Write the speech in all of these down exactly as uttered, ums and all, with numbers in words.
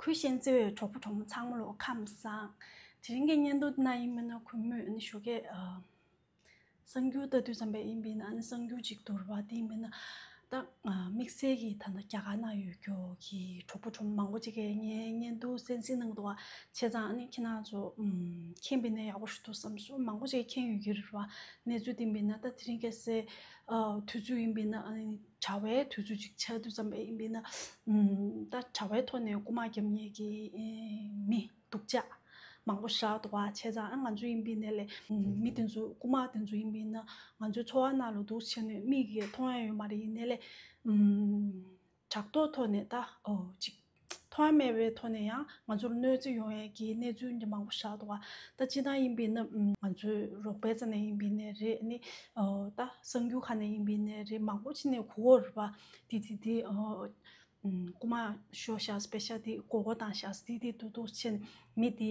བུ་གཞན་བརྩེ་བའི་གྲོགས་པོ་གྲོགས་མོ་ཚང་མ་ལོ་ཁམས་བཟང་། དེ་རིང་གི་བརྙན་ཐུང་ནང་ཡིན་མིན་ན་གུས་མོས་ནི་ཞོགས་ཀས་ཨ། གསར་འགྱུར་ལྟ་དུས་ཙམ་པ་ཡིན་པས་ན་ཨ་ནི་གསར་འགྱུར་ཅིག་འདུག་ར་བ། དེ་ཡིན་པས་ན་ད་དམིགས་བསལ་གྱི་ད་ལྟ་རྒྱ་གར་ནང་ཡོད་རྒྱུ་གི་གྲོགས་པོ་གྲོགས་མོ་མང་པོ་ཅིག་གིས་ངའི་བརྙན་ཐུང་གསན་གཟིགས་གནང་འདུག་བ། བྱས་ཙང་ཨ་ནི་ཁྱེད་རང་ཚོ་མཁྱེན་པས་ན་ཡག་པོ་ཞིག་འདུག་བསམ་སོང་། མང་པོ་ཅིག་གིས་མཁྱེན་ཡོད་ཀྱི་རེད་བ། གནས་ཚུལ་དེ་ཡིན་པས་ན་ད་དེ་རིང་ཁ་སང་དུས་ཚོད་ཡིན་པས་ན་ཨ་ནི་གྲྭ་པའི་དུས་ཚོད་ཅིག་ཆགས་དུས་ཙམ་པ་ཡིན་པས་ན་ད་གྲྭ་པའི་ཐོག་ནས་རྐུ་མ་རྒྱབ་མཁན་གྱི་མི་སྡུག་ཅག་མང་པོ་ཞིག་འདུག་བ། བྱས་ཙང་ང་ཚོ་ཡིན་པའི་ནས་ལས་མི་དེ་ཚོ་རྐུ་མ་དེ་ཚོ་ཡིན་པའི་ན་ང་ཚོའི་འཚོ་བ་ནང་ལ་འདུག་བྱས་ནས་མིག་གིས་མཐོང་ཡ་ཡོད་མ་རེད། ཡིན་ནའི་ལས་དྲ་ཐོག་ཐོག་ནས་ད་ཨོ་ཅིག་མཐོང་ཡ་མེད་པའི་ཐོག་ནས་ཡང་ང་ཚོར་གནོད་འཚེ་ཡོང་ཡ་གི་གནས་ཚུལ་འདི་མང་པོ་ཞིག་འདུག་བ། ད་སྤྱིར་བཏང་ཡིན་པའི་ན་ང་ཚོའི་རོགས་པའི་རྩ་ནས་ཡིན་པའི་ནས་རེད། ནི་ད་གསར་འགྱུར་ཁག་ནས་ཡིན་པའི་ནས་རེད། མང་པོ་ཅིག་ནས་གོ་གོ་རེད་བ། དེ་དེ་དེ་རྐུ་མ་ཤོར་ཤག་པེ་ཤག་དེ་མགོ་སྐོར་བཏང་ཤག་དེ་དེ་འདུག་འདུག་བྱས་ནས་མི་དེ་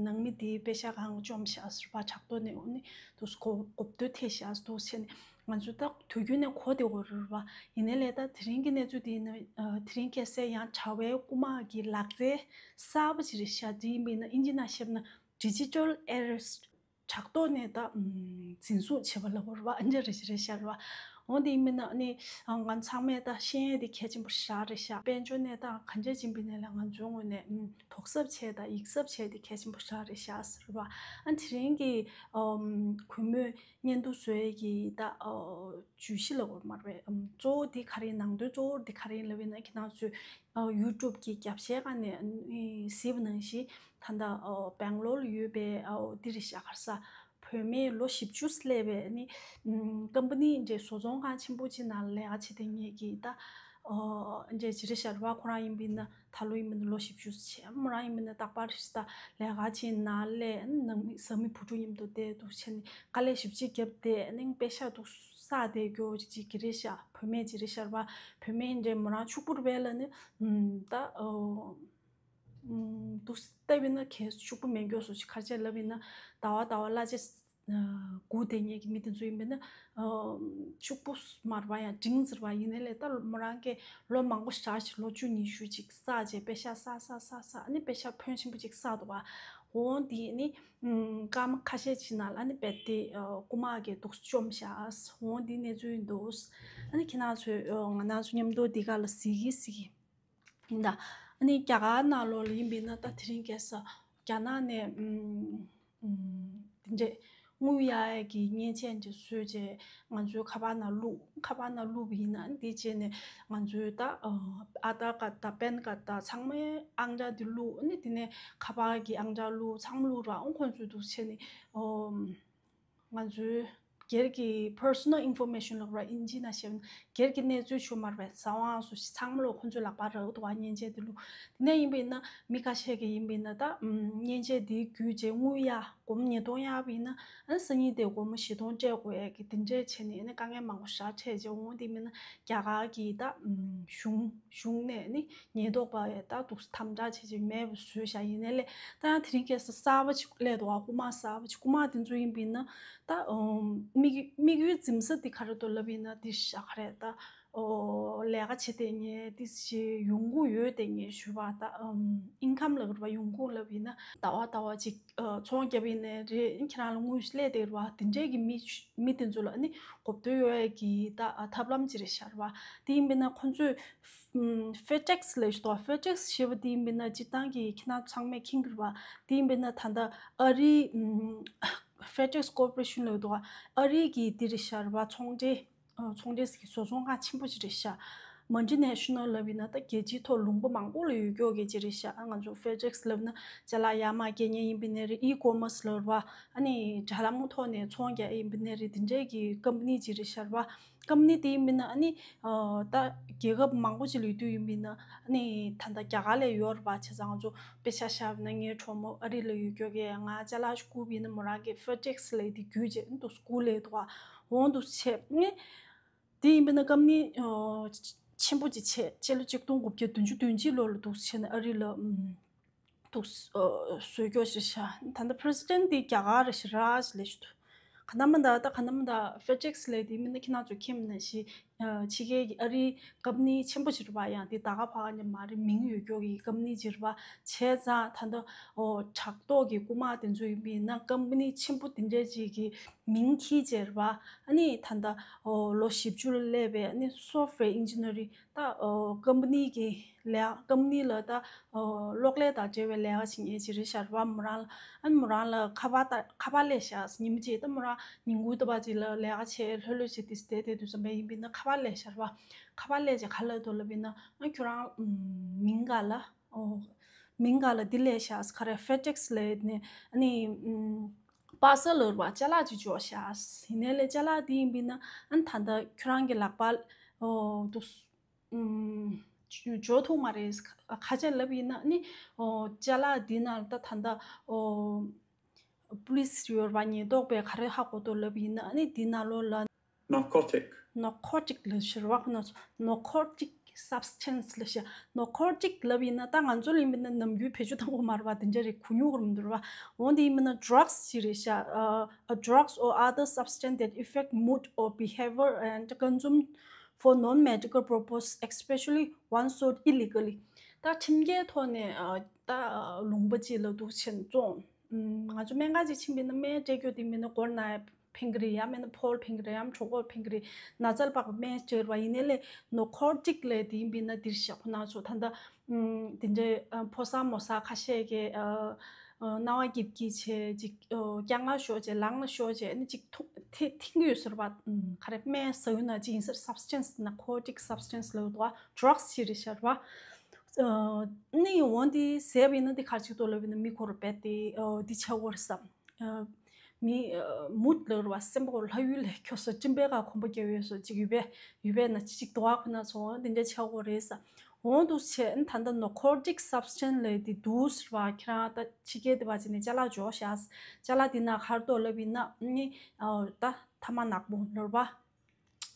ནང་མི་དེ་པེ་ཤག་གང་བཅོམ་ཤག་ཟེར་བ། དྲ་ཐོག་ནས་འོ་ནི་འདུག་གོ་གོ་བསྡུར་ཐེབས་ཤག་འདུག་བྱས་ནས་ང་ཚོ་ད་དུས་རྒྱུན་ནས་གོ་བསྡད་ཡོད་རེད་བ། ཡིན་ནའི་ལས་ད་དེ་རིང་གི་གནས་ཚུལ་དེ་ཡིན་ན་དེ་རིང་ཁ་སང་ཡང་གྲྭ་པའི་རྐུ་མ་གི་ལག་རྩལ་གསར་པ་ཅིག་རེད་ཤག་དེ་ཡིན་པས་ན་ཨིན་ཇི་ནང་བཤད་ན་digital arrest། དྲ་ཐོག་ནས་ད་འཛིན་བཟུང་བྱས་པ་ལབ་དགོས་རེད་བ། ཨ་འདྲ་རེད་རེད་ཤག་རེད་བ། འོ་དེ་ཡིན་པས་ན་ནི་ང་ཚང་མས་ད་ཤེས་ཡ་དེ་གལ་ཆེན་པོ་ཞེ་དྲག་རེད་ཤག་དཔལ་འབྱོར་གནས་སྟངས་ག་འདྲ་ཅིག་ཡིན་པའི་ནས་ལ་ང་ཚོའི་ངོས་ནས་དོགས་གཟབ་བྱས་དང་ཡིག་གཟབ་བྱས་དེ་གལ་ཆེན་པོ་ཞེ་དྲག་རེད་ཤག་ཟེར་བ། ཨ་དེ་རིང་གི་གུས་མོས་བརྙན་ཐུང་བཟོ་ཡས་ཀྱི་ད་བརྗོད་གཞི་ལབ་དགོས་རེད་མ་རེད། གཙོ་བོ་དེ་ག་རེ་ཡིན། ནང་དོན་གཙོ་བོ་དེ་ག་རེ་ཡིན་ལབ་པས་ན་ཁྱེད་རང་ཚོས་ཡུ་ཊུབ་ཀྱི་རྒྱབ་ཤའི་སྒང་ནས་གཟིགས་པ་ནང་བཞིན་ད་ལྟ་སྦེང་ལོར་ལ་ཡོད་པའི་འདི་རེད་ཤག་ག་རེ་ཟ། བུད་མེད་ལོ་བཞི་བཅུ་སླེབས་པའི་ནི་ཀམ་པ་ནི་འདྲའི་བཟོ་ཚོང་ཁང་ཆེན་པོ་ཅིག་ནང་ལས་ཀ་བྱེད་མཁན་གྱི་ད་འདྲའི་ཅི་རེད་ཤག་རེད་བ། ཁོ་རང་ཡིན་པས་ན་ད་ལོ་ཡིན་པས་ན་ལོ་བཞི་བཅུ་བྱས། མོ་རང་ཡིན་པས་ན་རྟག་པར་ཞིག་ད་ལས་ཀ་བྱེད་ནང་ལས་ནང་མི་བཟའ་མི་བུ་ཕྲུག་མཉམ་དུ་བསྡད་འདུག་བྱས་ནས་དཀའ་ལས་ཞེ་པོ་ཅིག་བརྒྱབ་བསྡད་ནས་པེ་ཤག་འདུག་བསགས་བསྡད་རྒྱུ་ཅིག་གི་རེད་ཤག་བུད་མེད་ཅིག་རེད་ཤག་རེད་བ། བུད་མེད་འདྲའི་མོ་རང་ཕྱུག་པོ་རེད་པས་ལབ་ནི་ད། འདུག་སྟབས་ཡིན་ན་གལ་ཕྱུག་པོ་མེད་མཁན་བཟོ་ཅིག་ག་རེ་བྱས་ལབ་ཡིན་ན་ཟླ་བ་ཟླ་བ་གླ་ཆ་སྒུག་བསྡད་མཁན་གྱི་མི་དེ་ཚོ་ཡིན་པས་ན་ཕྱུག་པོ་མ་རེད་པ། ཡང་འབྲིང་ཟེར་བ་ཡིན་ནའི་ལས་ད་མོ་རང་གིས་ལོ་མང་པོ་ཞེ་དྲག་ཅིག་ལོ་བཅུ་ཉི་ཤུ་ཅིག་བསགས་བྱས་པེ་ཤག་བསགས་བསགས་བསགས་བསགས་ཨ་ནི་པེ་ཤག་ཕོན་ཆེན་པོ་ཅིག་བསགས་འདུག་བ། འོང་དེ་ནི་སྐར་མ་ཁ་ཤས་ཅིག་ནང་ལ་ཨ་ནི་རྦད་དེ་རྐུ་མ་གིས་འདུག་བཅོམ་བཞག་འོང་དེ་གནས་ཚུལ་ཡིན་འདུག་ཨ་ནི་ཁྱེད་རང་ཚོས་ང་རང་ཚོ་མཉམ་དུ་འདི་ག་ལ་གཟིགས་ཀྱི་གཟིགས་ཀྱི། ཡིན་ད། ཨ་ནི་རྒྱ་གར་ནང་ལོགས་ལ་ཡིན་པས་ན་ད་དེ་རིང་ཁ་སང་རྒྱ་ནག་ནས་ཨུམ་ཨུམ་དེ་འདྲས་དངུལ་གཡར་ཡས་ཀྱི་མཉེན་ཆས་འདྲ་བཟོས་བྱས་ང་ཚོའི་ཁ་པར་ནང་བླུགས། ཁ་པར་ནང་བླུགས་པ་ཡིན་ན་འདི་བྱས་ནས་ང་ཚོའི་ད་ཨ་དྷར་ཀར་ཌི་དང་པན་ཀར་ཌི་དང་ཚང་མའི་ཨང་གྲངས་འདི་བླུགས། ཨ་ནི་དེ་ནས་ཁ་པར་གྱི་ཨང་གྲངས་བླུགས། ཚང་མ་བླུགས་ར། ཨོ་ཁོང་ཚོས་འདུག་བྱས་ནས་ཨོ། ང་ཚོའི་སྒེར་གྱི་personal information ལབ་ར་ཨིན་ཇི་ནང་བཤད་ན་སྒེར་གྱི་གནས་ཚུལ་ཞུ་མ་རེད་པས། གསང་བ་སོགས་ཚང་མ་ལོ་ཁོང་ཚོའི་ལག་པར་རག་འདུག་བ། མཉེན་ཆས་དེ་ལུ། དེ་ནས་ཡིན་པས་ན་མི་ཁ་ཤས་ཀྱིས་ཡིན་པས་ན་ད་མཉེན་ཆས་དེ་བརྒྱུད་བྱས་དངུལ་གཡར་སྒོར་མོ་ཉིས་སྟོང་གཡར་བ་ཡིན་ན་ཨ་ནི་སང་ཉིན་དེ་སྒོར་མོ་བཞི་སྟོང་སྤྲད་དགོས་ཡས་ཀྱི་དེ་འདྲས་བྱས་ནས་ཨ་ནི་དཀའ་ངལ་མང་པོ་ཞེ་དྲག་འཕྲད་བྱས། འོང་དེ་མིན་ན་རྒྱ་གར་གྱི་ད་གཞུང་གཞུང་ནས་ནི་ཉེན་རྟོག་པ་ཡ་ད་འདུག་དམ་དྲག་བྱེད་ཀྱི་མེད་པ་བཟོས་བཞག་ཡིན་ནའི་ལས་ད་ཡང་དེ་རིང་ཁ་སང་གསར་པ་ཅིག་སླེབས་འདུག་བ། རྐུ་མ་གསར་པ་ཅིག་རྐུ་མ་དེ་ཚོ་ཡིན་པས་ན་ད་དམིགས་དམིགས་ཡུལ་འཛིན་ས་དེ་ག་རེ་འདུག་ལབ་ཡིན་ན་དེ་ཤ་ག་རེ་ད་ལས་ཀ་བྱེད་བསྡད་མཁན་དེ་ཞིག་ཡོང་སྒོ་ཡོད་བསྡད་མཁན་ཞུ་བ་ད་ཨིན་ཀམ་ལབ་དགོས་རེད་པ། ཡོང་ཁུངས་ལབ་ཡིན་ན་ཟླ་བ་ཟླ་བ་ཅིག་ཚོང་རྒྱབ་ཡིན་ནའི་རེད། ཁྱེད་རང་ལ་དངུལ་སླེབས་བསྡད་རེད་པ། དེ་འདྲས་ཀྱི་མི་མི་དེ་ཚོ་ལ་ནི་གོ་བསྡུར་ཡོད་ཡས་ཀྱི་ད་ཐབས་ལམ་ཅིག་རེད་ཤག་རེད་པ། དེ་ཡིན་པས་ན་ཁོང་ཚོས་ཧྥེ་ཌེག་སི་ལབ་ཤག་འདུག་ཧྥེ་ཌེག་སི་ཞེས་པ་དེ་ཡིན་པས་ན་སྤྱིར་བཏང་གི་ཁྱེད་རང་ཚང་མས་མཁྱེན་གྱི་རེད་པ། དེ་ཡིན་པས་ན་ད་ལྟ་ཨ་རིའི་ཧྥེ་ཌེག་སི་ཀོར་པོ་རེ་ཤན་ལབ་འདུག་ཨ་རིའི་གི་དེ་རེད་ཤག་རེད་པ། ཚོང་འབྲེལ་ཚོང་འབྲེལ་གྱི་བཟོ་ཚོང་ཁང་ཆེན་པོ་ཅིག་རེད་ཤག་མལ་ཊི་ནེ་ཤ་ནལ་ལབ་ཡིན་ན་ད་རྒྱལ་སྤྱིའི་ཐོག་ལུང་པ་མང་པོ་ལ་ཡོད་ཀྱོག་གི་ཅིག་རེད་ཤག་ང་ཚོ་ཧྥེ་ཌེག་སི་ལབ་ན་ཅ་ལག་ཡར་མར་སྐྱེལ་མཁན་ཡིན་པས་ན་རེད། ཨི་ཀོ་མར་སི་ལབ་རེད་པ། ཨ་ནི་དྲ་ལམ་ཐོག་ནས་ཚོང་རྒྱག་ཡིན་པས་ན་རེད། དེ་འདྲས་ཀྱི་ཀམ་པ་ནི་ཅིག་རེད་ཤག་རེད་པ། ཀམ་པ་ནི་དེ་ཡིན་པས་ན་ཨ་ནི་ད་རྒྱལ་ཁབ་མང་པོ་ཅིག་ལ་ཡོད་དུས་ཡིན་པས་ན་ཨ་ནི་ད་ལྟ་རྒྱ་གར་ལ་ཡོད་རེད་པ། བྱས་ཙང་ང་ཚོ་དཔེ་ཆ་བཞག་པ་ན་ངའི་གྲོགས་མོ་ཨ་རི་ལ་ཡོད་ཀྱོག་གི་ང་ཅ་ལག་ཞིག་རྐུ་བ་ཡིན་ན་མོ་རང་གི་ཧྥེ་ཌེག་སི་ལབ་དེ་བརྒྱུད་བྱས་ཨ་ནི་འདུག་སེ་རྐུ་སླེབས་འདུག་ག་འོང་འདུག་སེ་བྱས་ནས། དེ་ཡིན་པས་ན་ཀམ་པ་ནི་ཆེན་པོ་ཅིག་བྱས། སྤྱི་ལོ་ཆིག་སྟོང་དགུ་བརྒྱ་བདུན་ཅུ་དོན་གཅིག་ལོ་ལ་འདུག་སེ་བྱས་ནས་ཨ་རི་ལ་འདུག་སེ་བཟོས་ཀྱོག་ཅིག་རེད་ཤག་ད་ལྟ་པི་རེ་སི་ཌེན་ཊི་དེ་རྒྱ་གར་རེད་ཤག་ར་ཞིག་ལབ་ཤག་འདུག་ག་ན་མ་ད་ད་ག་ན་མ་ད་ཧྥེ་ཌེག་སི་ལབ་དེ་མིན་ན་ཁྱེད་རང་ཚོ་མཁྱེན་པ་ནང་བཞིན་ ཕྱི་རྒྱལ་གྱི་ཨ་རིའི་ཀམ་ནི་ཆེན་པོ་ཅིག་རེད་པ། ཡང་དེ་ད་ག་པ་ནི་མ་རེད། མིང་ཡོད་ཀྱོག་གི་ཀམ་ནི་ཅིག་རེད་པ། བྱས་ཙང་ད་ལྟ་ཨོ་དྲག་ཐོག་གི་རྐུ་མ་དེ་ཚོ་ཡིན་པ་ཡིན་ན་ཀམ་པ་ནི་ཆེན་པོ་དེ་འདྲས་ཅིག་གི་མིང་འཁྱེར་བྱས་རེད་པ། ཨ་ནི་ད་ལྟ་ཨོ་ལོ་བཞི་བཅུ་ལ་སླེབས་པའི་ཨ་ནི་software engineering ད་ཨོ་ཀམ་པ་ནི་གི་ལས་ཀམ་པ་ནི་ལ་ད་ཨོ་གློག་ཀླད་དང་འབྲེལ་བའི་ལས་ཀ་བྱེད་མཁན་ཅིག་རེད་ཤག་རེད་པ། མོ་རང་ལ་ཨ་ནི་མོ་རང་ལ་ཁ་པར་ད་ཁ་པར་སླེབས་ཤག་ཉིན་མོ་གཅིག་ད་མོ་རང་ཉིན་གུང་ད་པ་ཅིག་ལ་ལས་ཀ་བྱས་ལྷོད་ལྷོད་བྱས་དེ་བསྡད་བསྡད་དུས་ཙམ་པ་ཡིན་པ་ཡིན་ན་ཁ་པར་སླེབས་ཤག་རེད་པ། ཁ་པར་སླེབས་བྱས་ག་ལབ་འདུག་ལབ་ཡིན་ན་ཨ་ཁྱོད་རང་མིང་ག་ལ་ཨོ་མིང་ག་ལ་འདི་སླེབས་ཤག་ག་རེ་FedEx་ལ་ནས་ཨ་ནི་པར་སལ་ལབ་རེད་པ། ཅ་ལག་ཅིག་འབྱོར་ཤག་ཡིན་ནའི་ལས་ཅ་ལག་འདི་ཡིན་པ་ཡིན་ན་ཨ་ནི་ད་ལྟ་ཁྱོད་རང་གི་ལག་པ་ཨོ་འདུག་ཨུམ། འབྱོར་ཐུབ་མ་རེད། ཁ་ཆེ་ལབ་ཡིན་ན་ཨ་ནི་ཨོ་ཅ་ལག་འདི་ནང་ད་ད་ལྟ་ཨོ་པུ་ལིས་ཡོད་རེད་པ། ཉེན་རྟོག་པས་ག་རེ་ཧ་གོ་འདུག་ལབ་ཡིན་ན་ཨ་ནི་འདི་ནང་ལོགས་ལ་Narcotic. Narcotic་ལབ་ཤག་རེད་པ། ཁོ་ན་ཚོ་narcotic substance་ལབ་ཤག Narcotic་ལབ་ཡིན་ན་ད་ང་ཚོ་ལ་ཡིན་པ་ན་ནམ་རྒྱུན་བེད་སྤྱོད་གཏོང་གི་མ་རེད་པ། དེ་འདྲ་རེད། གོ་མྱོང་གི་མི་འདུག་རེད་པ། འོ་འདི་ཡིན་པ་ན་drugs་ཅིག་རེད་ཤག་ཨ་ཨ་drugs or other substance that affect mood or behavior and consume for non-medical purpose, especially one sold illegally. ད་ཁྲིམས་འགལ་ཐོག་ནས་ཨ་ད་ལུང་པ་ཅིག་ལ་འདུག་བྱས་བཙོང་། ང་ཚོ་སྨན་ཁང་ཅིག་ཕྱིན་པ་ཡིན་ན་སྨན་སྤྲད་རྒྱུ་དེ་མིན་ན་མགོ་ན་ཕན་གྱི་རེད། ཡང་མིན་ན་ཕོར་ཕན་གྱི་རེད། ཡང་གྲོད་ཁོག་ཕན་གྱི་རེད། ན་ཚ་ལ་དཔག་པའི་སྨན་སྤྲད་རེད་པ། ཡིན་ནའི་ལས་narcotic་ལབ་དེ་ཡིན་པ་ཡིན་ན་འདིར་བཞག་ཁོ་ན་ཚོ་ད་ལྟ་དེ་འདྲའི་ཕོ་གསར་མོ་གསར་ཁ་ཤས་ཀྱིས་རྣ་བ་སྐྱིབ་སྐྱིབ་བྱས་ཅིག་རྐྱང་ལ་ཤོར་བྱས་ལངས་ལ་ཤོར་བྱས་ཨ་ནི་ཅིག་ཐུག་ཐེ་ཐིང་གི་ཡོད་ཟེར་བ། ག་རེ་སྨན་ཟ་ཡུལ་ན་ཅིག་ཡིན་ཟེར། substance་narcotic substance་ལབ་འདུག་པ། drugs་ཅིག་རེད་ཤག་རེད་པ། ནི་འོ་འདི་ཟས་པ་ཡིན་ན་འདི་ག་རེ་བྱེད་འདུག་ལབ་ཡིན་ན་མི་ཁོ་ར་རྦད་དེ་འདི་ཆགས་ཀྱི་ཡོད་རེད་བསམ། མི་mood་ལབ་རེད་པ། སེམས་པ་ཁོ་ལྷ་ཡུལ་ལ་འཁྱོག་སོང་། སྤྲིན་པའི་ཁ་གོམ་པ་རྒྱབ་ཡོད་སོང་། ཅིག་ཡུལ་པའི་ཡུལ་པའི་ན་ཅིག་དོ་བ་ཁོ་ན་ཚོ་འོ་འདི་འདྲ་ཆགས་ཀྱི་ཡོད་རེད་བསམ། འོ་འདུག་བྱས་ཨ་ནི་ད་ལྟ་narcotic substance་ལབ་དེ་འདུག་ཟེར་བ། ཁྱེད་རང་ད་ཕྱི་རྒྱལ་དེ་བ་ཅིག་ནས་ཅ་ལག་འབྱོར་ཤག་ཅ་ལག་དེ་ན་ག་རེ་འདུག་ལབ་ཡིན་ན་ནི་ད་ཐ་མག་ནག་པོ་ལབ་རེད་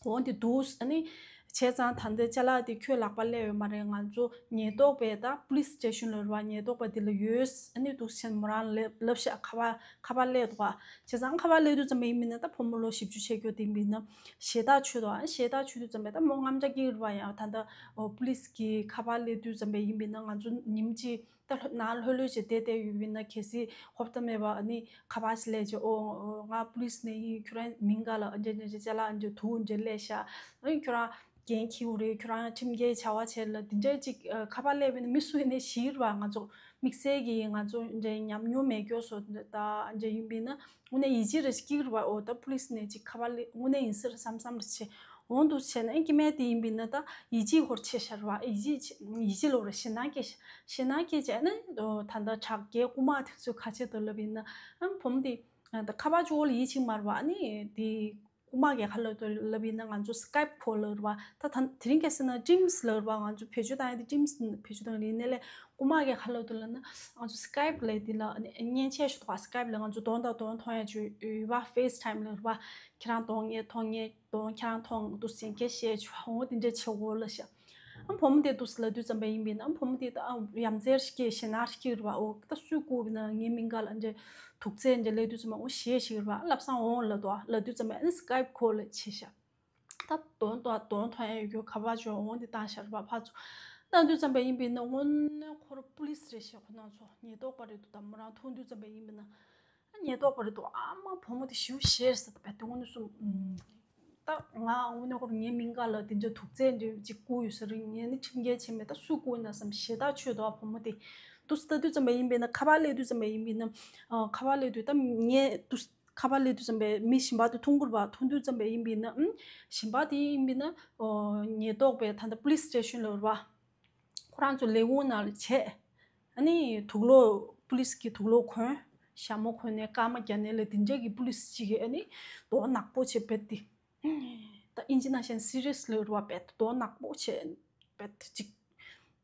པ། འོ་འདི་འདུག་ཨ་ནི་བྱས་ཙང་ད་ལྟའི་ཅ་ལག་དེ་ཁྱོད་ལག་པ་སླེབས་ཡོད་མ་རེད། ང་ཚོ་ཉེན་རྟོག་པས་ད་police station་ལ་རེད་པ། ཉེན་རྟོག་པ་དེ་ལ་ཡོད་ཨ་ནི་འདུག་བྱས་མོ་རང་ལབ་ལབ་ཤག་ཁ་པར་ཁ་པར་སླེབས་འདུག་པ། བྱས་ཙང་ཁ་པར་སླེབས་དུས་ཙམ་པ་ཡིན་པ་ཡིན་ན་ད་བུ་མོ་ལོ་བཞི་བཅུ་ཆགས་རྒྱུ་དེ་ཡིན་པ་ཡིན་ན་ཞེ་ཐག་ཆོད་འདུག་ཨ་ཞེ་ཐག་ཆོད་དུས་ཙམ་པ་ད་མོ་རྔམ་ཆག་སྐྱེ་གི་རེད་པ། ཡང་ད་ལྟ་police་གི་ཁ་པར་སླེབས་དུས་ཙམ་པ་ཡིན་པ་ཡིན་ན་ང་ཚོ་ཉིན་གཅིག་ད་ལྷོད་ནང་ལྷོད་ལྷོད་བྱས་བསྡད་བསྡད་ཡོད་པ་ཡིན་ན་གལ་སྲིད་ཧོབ་ཏེ་མེད་པ་ཨ་ནི་ཁ་པར་ཞིག་སླེབས་བྱས། ཨོ་ང་police་ནས་ཡིན། ཁྱོད་རང་མིང་ག་ལབ། ཨ་འདྲ་འདྲ་ཅ་ལག་ཨ་འདྲ་འདུག་འདྲ་སླེབས་ཤག་ཨ་ནི་ཁྱོད་རང་འགན་འཁྱེར་དགོས་རེད། ཁྱོད་རང་ཁྲིམས་འགལ་བྱ་བ་བྱས་ལ་འདི་འདྲའི་ཅིག་ཁ་པར་སླེབས་པ་ཡིན་ན་མི་སུ་ཡིན་ནའི་ཞིག་རེད་པ། ང་ཚོ་དམིགས་བསལ་གྱི་ང་ཚོ་འདྲ་ཉམས་མྱོང་མེད་སྐྱོ་སོ་ད་ཨ་འདྲ་ཡིན་པ་ཡིན་ན་དངོས་གནས་ཡིད་ཆེས་རེ་སྐྱིད་རེད་པ། ཨོ་ད་police་ནས་ཅིག་ཁ་པར་སླེབས་དངོས་གནས་ཡིན་ཟེར་བསམ་བསམ་རེ་བྱས། འོང་དུ་བྱས་ན་ཨ་སྐྱེ་དམན་དེ་ཡིན་པ་ཡིན་ན་ད་ཡིད་ཆེས་ཧོར་ཆེ་ཤར་བ། ཡིད་ཆེས་ཆེ་ཡིད་ཆེས་ལོག་རེ་ཞེད་སྣང་སྐྱེ་ཤ་ཞེད་སྣང་སྐྱེ་བྱས་ན་ད་ལྟ་དྲག་རྒྱལ་རྐུ་མ་དེ་ཚོས་ག་བྱེད་དུ་ལབ་ཡིན་ན་ཨ་བུ་མོ་དེ་ད་ཁ་པར་གཅིག་པོ་ལ་ཡིད་ཆེས་མ་རེད་པ། ཨ་ནི་དེ་རྐུ་མ་གས་ག་ལབ་དུ་ལབ་ཡིན་ན་ང་ཚོ་Skype་call་ལབ་རེད་པ། ད་ད་དེ་རིང་ཁ་སང་ན་Teams་ལབ་རེད་པ། ང་ཚོ་བེད་སྤྱོད་བཏང་ཡ་དེ་Teams་བེད་སྤྱོད་བཏང་ཡིན་ནའི་ལས་རྐུ་མ་གས་ག་ལབ་དུ་ལབ་ན་ང་ཚོ་Skype་ལབ་དེ་ལ་ཨ་ནི་མཉེན་ཆས་ཞིག་འདུག་ག Skype་ལ་ང་ཚོ་གདོང་དང་གདོང་མཐོང་ཡ་ཅིག་ཡོད་པ། FaceTime་ལབ་རེད་པ། ཁྱེད་རང་གདོང་ངས་མཐོང་ངས་གདོང་ཁྱེད་རང་མཐོང་འདུག་ཟེར་སྐད་བཤད་བྱུང་། འོ་དེ་འདྲ་བྱེད་འོ་ལ་ཤག་ཨ་བུ་མོ་དེ་འདུག་ལབ་དུས་ཙམ་པ་ཡིན་པ་ཡིན་ན་ཨ་བུ་མོ་དེ་ད་ཨ་ཡ་མཚར་སྐྱེ་ཞེད་སྣང་སྐྱེ་རེད་པ། འོ་ད་སུས་རྐུ་བ་ཡིན་ན་ངའི་མིང་ག་ལ་འདྲ་དུག་རྫས་འདྲ་སླེབས་དུས་ཙམ་པ་འོ་ཞེད་ཞིག་རེད་པ། ཨ་ལབ་སང་འོ་ལབ་འདུག་ལབ་དུས་ཙམ་པ་ཨ་ནི་Skype་call་ལ་བྱས་ཤག་ད་གདོང་དང་གདོང་མཐོང་ཡ་ཡོད་རྒྱུ་ཁ་པར་ཅིག་འོ་དེ་བཏང་ཤག་རེད་པ། ཕར་ཚུར་བཏང་དུས་ཙམ་པ་ཡིན་པ་ཡིན་ན་དངོས་གནས་ཁོ་རང་police་རེད་ཤག་ཁོ་རང་ཚོ་ཉེན་རྟོག་པ་རེད་འདུག་ད་མོ་རང་མཐོང་དུས་ཙམ་པ་ཡིན་པ་ཡིན་ན། ཉེན་རྟོག་པ་རེད་འདུག་ཨ་མ་བུ་མོ་དེ་ཞེ་པོ་ཞེད་ས་ད་བས་དེ་དངོས་གནས་སུ། ད་ང་དངོས་གནས་ཁོ་ངའི་མིང་ག་ལ་དེ་འདྲ་དུག་རྫས་འདྲ་ཅིག་བརྐུས་ཡོད་ས་རེད། ངས་ནི་ཁྲིམས་འགལ་བྱས་མེད། ད་སུས་བརྐུས་ན་བསམ་ཞེད་ཐག་ཆོད་འདུག་ཨ་བུ་མོ་དེ་དུས་ད་དུས་ཙམ་པ་ཡིན་པས་ན་ཁ་པར་སླེབས་དུས་ཙམ་པ་ཡིན་པས་ན་ཁ་པར་སླེབས་དུས་ད་ངས་དུས་ཁ་པར་སླེབས་དུས་ཙམ་པས་མི་གཞན་པ་དེ་མཐོང་གི་རེད་པ། མཐོང་དུས་ཙམ་པ་ཡིན་པས་ན་ཨ་གཞན་པ་དེ་ཡིན་པས་ན་ཉེན་རྟོག་པས་ད་ལྟ་police station་ལ་རེད་པ། ཁོ་རང་ཚོ་ལས་ཁུངས་ནང་ལ་བྱས། ཨ་ནི་དུག་ལོག་པུ་ལིས་ཀྱི་དུག་ལོག་གོན། ཞྭ་མོ་གོན་ནས་སྐར་མ་བརྒྱབ་ནས་ལ་དེ་འདྲ་གི་པུ་ལིས་ཅིག་གིས་ཨ་ནི་གདོང་ནག་པོ་བྱས་རྦད་དེ། ད་ཨིན་ཇི་ནང་བཤད་ན་སི་རི་ཡས་ལབ་རེད་པ། རྦད་གདོང་ནག་པོ་བྱས་རྦད་ཅིག་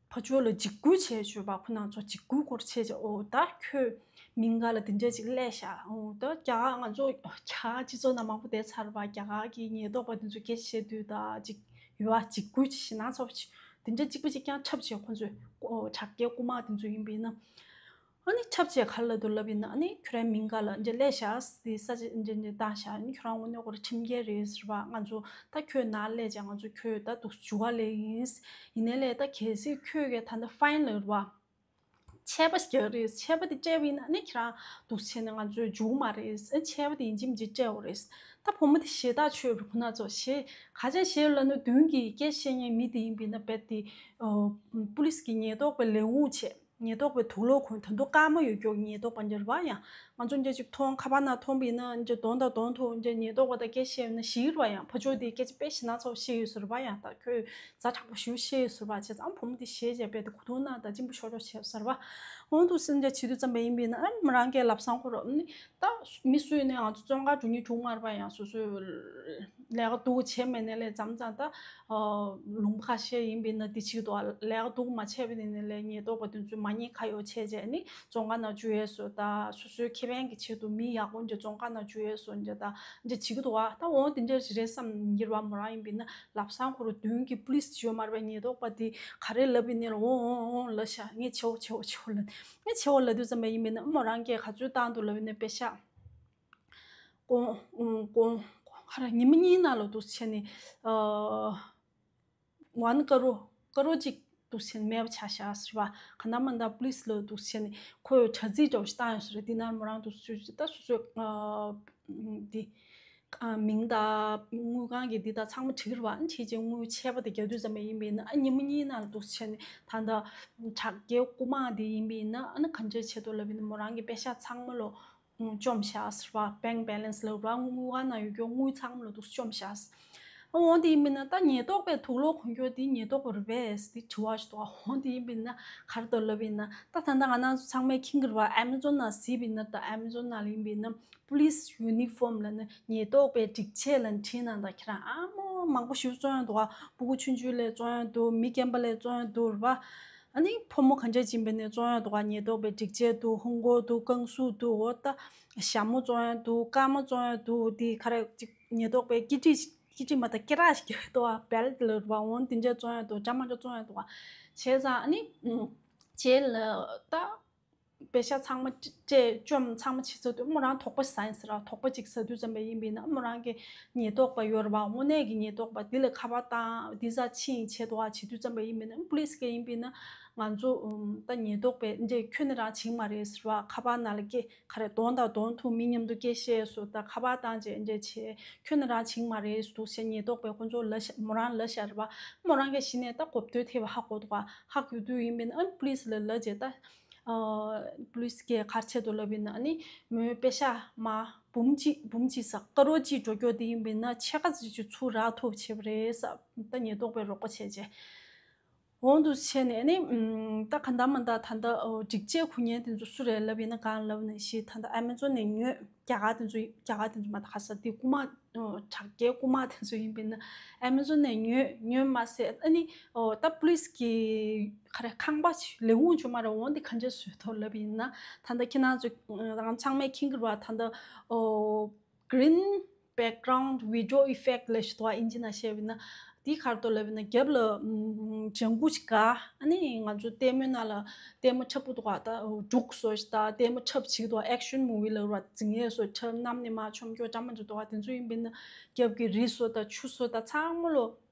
ཕར་ཕྱོགས་ལ་འཇིགས་སྐུལ་བྱས་བྱས་པ། ཁོ་རང་ཚོ་འཇིགས་སྐུལ་སྐོར་བྱས་བྱས། ཨོ་ད་ཁྱོད་མིང་ག་ལ་དེ་འདྲ་ཅིག་སླེབས་ཤག་ཨོ་ད་རྒྱ་གར་ང་ཚོ་རྒྱ་གར་སྤྱི་ཚོགས་ནང་མང་པོ་བསྡད་ཚར་བ། རྒྱ་གར་གྱི་ཉེན་རྟོག་པ་དེ་ཚོ་སྐད་ཆ་བཤད་དུས་ད་ཅིག་ཡོད་པ་འཇིགས་སྐུལ་ཅིག་ཞེད་སྣང་ཚ་པོ་ཅིག་དེ་འདྲ་གཅིག་པ་གཅིག་རྐྱང་འཁྲབ་བྱས། ཁོ་ཚོས་ཨོ་དྲག་སྐྱེད་རྐུ་མ་དེ་ཚོ་ཡིན་པས་ན། ཨ་ནི་ཁྲབ་ཅེས་ག་རེ་ལབ་འདུག་ལབ་ཡིན་ན། ཨ་ནི་ཁྱོད་རའི་མིང་ག་ལ་འདི་སླེབས་ཤག་དེ་ས་ཆ་འདི་འདི་བཏང་ཤག་ཨ་ནི་ཁྱོད་རང་དངོས་གནས་ཁོ་ར་ཁྲིམས་འགལ་རེད་ཟེར་བ། ང་ཚོ་ད་ཁྱོད་ནང་སླེབས་བྱས་ང་ཚོ་ཁྱོད་ད་འདུག་འཇུག་ག་སླེབས་ཡིན། ཡིན་ནའི་ལས་ད་གལ་སྲིད་ཁྱོད་ཀྱིས་ད་ལྟ་ཕའིན་ལབ་རེད་བ། ཆད་པ་ཞིག་རྒྱག་རེད། ཆད་པ་དེ་སྤྲད་པ་ཡིན་ན་ཨ་ནི་ཁྱེད་རང་འདུག་བྱས་ནས་ང་ཚོས་འཇུག་མ་རེད། ཨ་ཆད་པ་དེ་ཡིན་གཅིག་མིན་གཅིག་སྤྲད་དགོས་རེད། ད་བུ་མོ་དེ་ཞེ་དྲག་ཆོས་རུ་ཁོ་ན་ཚོ་ཞེ་ག་ཅན་ཞེ་ལ་ནི་མདུན་གྱི་སྐད་བཤད་མཁན་མི་དེ་ཡིན་པ་ཡིན་ན་རྦད་དེ་ཨ་པུ་ལིས་ཀྱི་ཉེན་རྟོག་པའི་ལས་ཁུངས་བྱས། ཉེན་རྟོག་པའི་དུག་ལོག་གོན། ད་དུང་སྐར་མ་ཡོད་ཀྱོག་ཉེན་རྟོག་པ་འདྲ་རེད་བ། ཡང་ང་ཚོ་འདྲ་ཅིག་མཐོང་ཁ་པར་ནང་མཐོང་པ་ཡིན་ན་འདྲ་གདོང་དང་གདོང་ཐུག་འདྲ་ཉེན་རྟོག་པ་དང་སྐད་བཤད་ཡོད་ན་ཞིག་རེད་བ། ཡང་ཕར་ཕྱོགས་དེ་སྐད་ཆ་དཔེ་ཞེ་ན་ཚ་བོ་བཤད་ཡོད་ས་རེད་བ། ཡང་ད་ཁྱོད་ཛ་དྲག་པོ་ཞེ་པོ་བཤད་ཡོད་ས་རེད་བ། བྱས་ཙང་བུ་མོ་དེ་ཞེད་བྱས་རྦད་དེ་གོ་ཐུག་ན་ད་གཅིན་པ་ཤོར་ཤོར་བྱས་ཡོད་ས་རེད་བ། འོང་དུ་སེམས་ཅན་བྱེད་དུས་ཙམ་པ་ཡིན་པ་ཡིན་ན་ཨ་མོ་རང་གི་ལབ་སང་ཁོ་ར་ཨ་ནི། ད་མི་སུ་ཡིན་ནའི་ང་ཚོ་བཙོན་ཁང་འགྲོ་སྙིང་བྲོ་མ་རེད་པ། ཡང་སོ་སོའི་ལས་ཀ་སྡུག་བྱས་མེད་ནའི་ལས་མཚམས་མཚམས་ད་ལུང་པ་ཁ་ཤས་ཡིན་པ་ཡིན་ན་དེ་བྱེད་ཀྱི་འདུག་བ། ལས་ཀ་སྡུག་མ་བྱས་པ་ཡིན་ནའི་ལས་ཉེན་རྟོག་པ་དེ་ཚོས་མ་ཉེས་ཁ་གཡོག་བྱས་བྱས་ནི་བཙོན་ཁང་ནང་འཇུག་ཡས་བཟོ། ད་སོ་སོའི་ཁེ་ཕན་གྱི་ཆེད་དུ་མི་ཡག་པོ་འདྲ་བཙོན་ཁང་ནང་འཇུག་ཡས་བཟོ་འདྲ་ད་འདྲ་བྱེད་ཀྱི་འདུག་བ། ད་འོང་དེ་འདྲ་རེད་བསམ་འགྱུར་བ་མོ་རང་ཡིན་པ་ཡིན་ན་ལབ་སང་ཁོ་རང་མདུན་གྱི་པུ་ལིས་ཅིག་ཡོད་མ་རེད་པ། ཉེན་རྟོག་པ་དེ་ག་རེ་ལབ་ཡིན་ནའི་ལ་འོང་འོང་འོང་ལབ་ཤག་ངས་བྱེད་འོ་བྱེད་འོ་བྱེད་འོ་ལབ། ངས་བྱེད་འོ་ལབ་དུས་ཙམ་པ་ཡིན་པ་ཡིན་ན་མོ་རང་གིས་ག་ཚོད་བཏང་འདུག་ལབ་ཡིན་ན་པེ་ཤག་སྐོང་སྐོང་སྐོང་ག་རེ་ཉི་མ་གཉིས་ནང་ལ་འདུག་བྱས་ནས་ཨ་ཝན་ཀ་རོ་ཀ་རོ་གཅིག་འདུག་བྱས་ནས་མེད་པ་ཆགས་ཤག་ཟེར་བ། ག་ན་མ་ད་པུ་ལིས་ལ་འདུག་བྱས་ནས་ཁོས་དྲ་ཚིགས་འདྲ་བོ་ཞིག་བཏང་ཡོད་ས་རེད། འདི་ནང་མོ་རང་འདུག་བྱས་ད་སོ་སོའི་ཨ་འདི། ཨ་མིང་དང་དངུལ་ཁང་གི་འདི་དང་ཚང་མ་བྲིས་རེད་བ། ཨ་ནི་བྲིས་རྗེས་དངུལ་ཆད་པ་དེ་རྒྱག་དུས་ཙམ་པ་ཡིན་པ་ཡིན་ན་ཨ་ཉི་མ་གཉིས་ནང་ལ་འདུག་བྱས་ནས་ད་ལྟ་དྲག་རྒྱལ་རྐུ་མ་དེ་ཡིན་པ་ཡིན་ན་ཨ་ནི་ག་འདྲ་བྱེད་དོ་ལབ་ཡིན་ན་མོ་རང་གི་པེ་ཤག་ཚང་མ་ལོ་བཅོམ་བཞག་ཟེར་བ། བེང་བེ་ལན་སི་ལབ་ར་དངུལ་ཁང་ནང་ཡོད་རྒྱུ་དངུལ་ཚང་མ་ལོ་འདུག་བཅོམ་བཞག་འོང་དེ་ཡིན་པ་ཡིན་ན་ད་ཉེན་རྟོག་པའི་དུག་ལོག་གོན་རྒྱུ་དེ་ཉེན་རྟོག་པ་རེད་པས་དེ་དྲི་བ་ཞིག་འདུག་འོང་དེ་ཡིན་པ་ཡིན་ན་ག་རེ་འདུག་ལབ་ཡིན་ན་ད་ད་ལྟ་ང་རང་ཚོ་ཚང་མས་མཁྱེན་གྱི་རེད་བ། ཨེ་མ་ཛོན་ནང་གཟིགས་པ་ཡིན་ན་ད་ཨེ་མ་ཛོན་ནང་ལ་ཡིན་པ་ཡིན་ན། པུ་ལིས་ཡུ་ནི་ཧྥོམ་ལབ་ན་ཉེན་རྟོག་པའི་སྒྲིག་ཆས་ལབ་བྲིས་ན་ད་ཁྱེད་རང་ཨ་མོ་མང་པོ་ཞིག་བཙོན་ཡོད་འདུག་བ། ཕྲུ་གུ་ཆུང་ཆུང་ལ་བཙོན་ཡོད་འདུག་མི་རྒན་པ་ལ་བཙོན་ཡོད་འདུག་རེད་བ། ཨ་ནི་ཕོ་མོ་གང་ཅི་ཡིན་པ་ནས་བཙོན་ཡོད་འདུག་བ། ཉེན་རྟོག་པའི་སྒྲིག་ཆས་འདུག་ཧོང་གོ་འདུག་ཀང་སུ་འདུག་འོ་ད་ཞྭ་མོ་བཙོན་ཡོད་འདུག་སྐར་མ་བཙོན་ཡོད་འདུག་དེ་ག་རེ་ཅིག་ཉེན་རྟོག་པའི་སྐེ་དཀྲིས་སྐེ་དཀྲིས་མ་ད་སྐེ་རགས་ཤིག་རྒྱག་འདུག་བ། བེལ་ཊི་ལབ་རེད་བ། འོ་དེ་འདྲ་བཙོན་ཡོད་འདུག་འདྲ་མ་འདྲ་བཙོན་ཡོད་འདུག་བ། བྱས་ཙང་ཨ་ནི་རྗེས་ལ་ད། པེ་ཤག་ཚང་མ་སྤྲད་བཅོམ་ཚང་མ་བྱེད་ཚར་དུས་མོ་རང་དོགས་པ་ཟ་ཡིན་ཟེར་ར། དོགས་པ་ཅིག་ཟ་དུས་ཙམ་པ་ཡིན་པ་ཡིན་ན་མོ་རང་གི་ཉེན་རྟོག་པ་ཡོད་རེད་བ། དངོས་གནས་ཀྱི་ཉེན་རྟོག་པ་འདི་ལ་ཁ་པར་བཏང་འདི་ཟ་ཕྱིན་བྱེད་དོ་བ་བྱེད་དུས་ཙམ་པ་ཡིན་པ་ཡིན་ན་པུ་ལིས་ག་ཡིན་པ་ཡིན་ན་ང་ཚོ་ད་ཉེན་རྟོག་པས་འདྲེ་ཁྱོད་ནི་རང་བྱིང་མ་རེད་ཟེར་བ། ཁ་པར་ནང་ལ་སྐད་ག་རེ་གདོང་དང་གདོང་ཐུག་མི་མཉམ་དུ་སྐད་བཤད་སོ་ད་ཁ་པར་བཏང་རྗེས་འདྲེ་བྱས་ཁྱོད་ནི་རང་བྱིང་མ་རེད་འདུག་བྱས་ཉེན་རྟོག་པས་ཁོ་ཚོ་ལབ་ཤ་མོ་རང་ལབ་ཤ་རེད་བ། མོ་རང་གི་གཞི་ནས་ད་གོ་བསྡུར་ཐེབས་པ་ཧ་གོ་འདུག་ག་ཧ་གོ་དུས་ཡིན་པ་ཡིན་ན་པུ་ལིས་ལ་ལབ་རྗེས་ད། པུ་ལིས་ཀྱིས་ག་རེ་བྱས་འདུག་ལབ་ཡིན་ན་ཨ་ནི་མོའི་པེ་ཤག་མ་འབུམ་གཅིག་འབུམ་གཅིག་ས་ཀ་རོར་གཅིག་འགྲོ་རྒྱུ་དེ་ཡིན་པ་ཡིན་ན་ཕྱེད་ཀ་ཙམ་ཅིག་ཚུར་རག་ཐུབ་བྱས་པ་རེད་ས། ད་ཉེན་རྟོག་པས་རོགས་པ་བྱས་རྗེས། འོང་དུ་བྱས་ནས་ཨ་ནི་ད་ག་འདྲ་མ་འདྲ་ད་ལྟ་སྒྲིག་ཆས་གོན་མཁན་དེ་ཚོ་སུ་རེད་ལབ་ཡིན་ན་གང་ལབ་ན་ཞེས་ད་ལྟ་ཨེ་མ་ཛོན་ནས་ཉོས། རྒྱ་གར་དེ་ཚོ་རྒྱ་གར་དེ་ཚོ་མ་ད་ག་ས་དེ་རྐུ་མ་དྲག་རྒྱལ་རྐུ་མ་དེ་ཚོ་ཡིན་པས་ན་ཨེ་མ་ཛོན་ནས་ཉོས་ཉོས་མ་ཟད་ཨ་ནི་ད་པུ་ལིས་ཀྱི་ག་རེ་ཁང་པ་ལས་ཁུངས་ཆུང་མ་རེད། འོང་དེ་ག་འདྲ་བཟོས་ཐོག་ལབ་ཡིན་ན་ད་ལྟ་ཁྱེད་རང་ཚོ་རང་ཚང་མས་མཁྱེན་གྱི་རེད་བ། ད་ལྟ་green background video effect ལབ་ཞིག་འདུག་བ། ཨིན་ཇི་ནང་བཤད་པ་ཡིན་ན་དེ་ག་རེ་འདུག་ལབ་ཡིན་ན་རྒྱབ་ལ་ཨམ་ལྗང་གུ་ཞིག་ག་ཨ་ནི་ང་ཚོ་ལྟད་མོའི་ནང་ལ་ལྟད་མོ་འཁྲབ་པོ་འདུག་བ། ད་འབྲུག་བཟོ་ཞིག་ད་ལྟད་མོ་འཁྲབ་བྱེད་ཀྱི་འདུག་བ། action movie ལབ་ར་འཛིང་ཡས་བཟོ་འཁྲབ་གནམ་ནས་མར་མཆོང་རྒྱུ་འདྲ་མ་འདྲ་འདུག་བ། དེ་ཚོ་ཡིན་པས་ན་རྒྱབ་ཀྱི་རི་བཟོ་དང་ཆུ་བཟོ་དང་ཚང་མ་ལོ་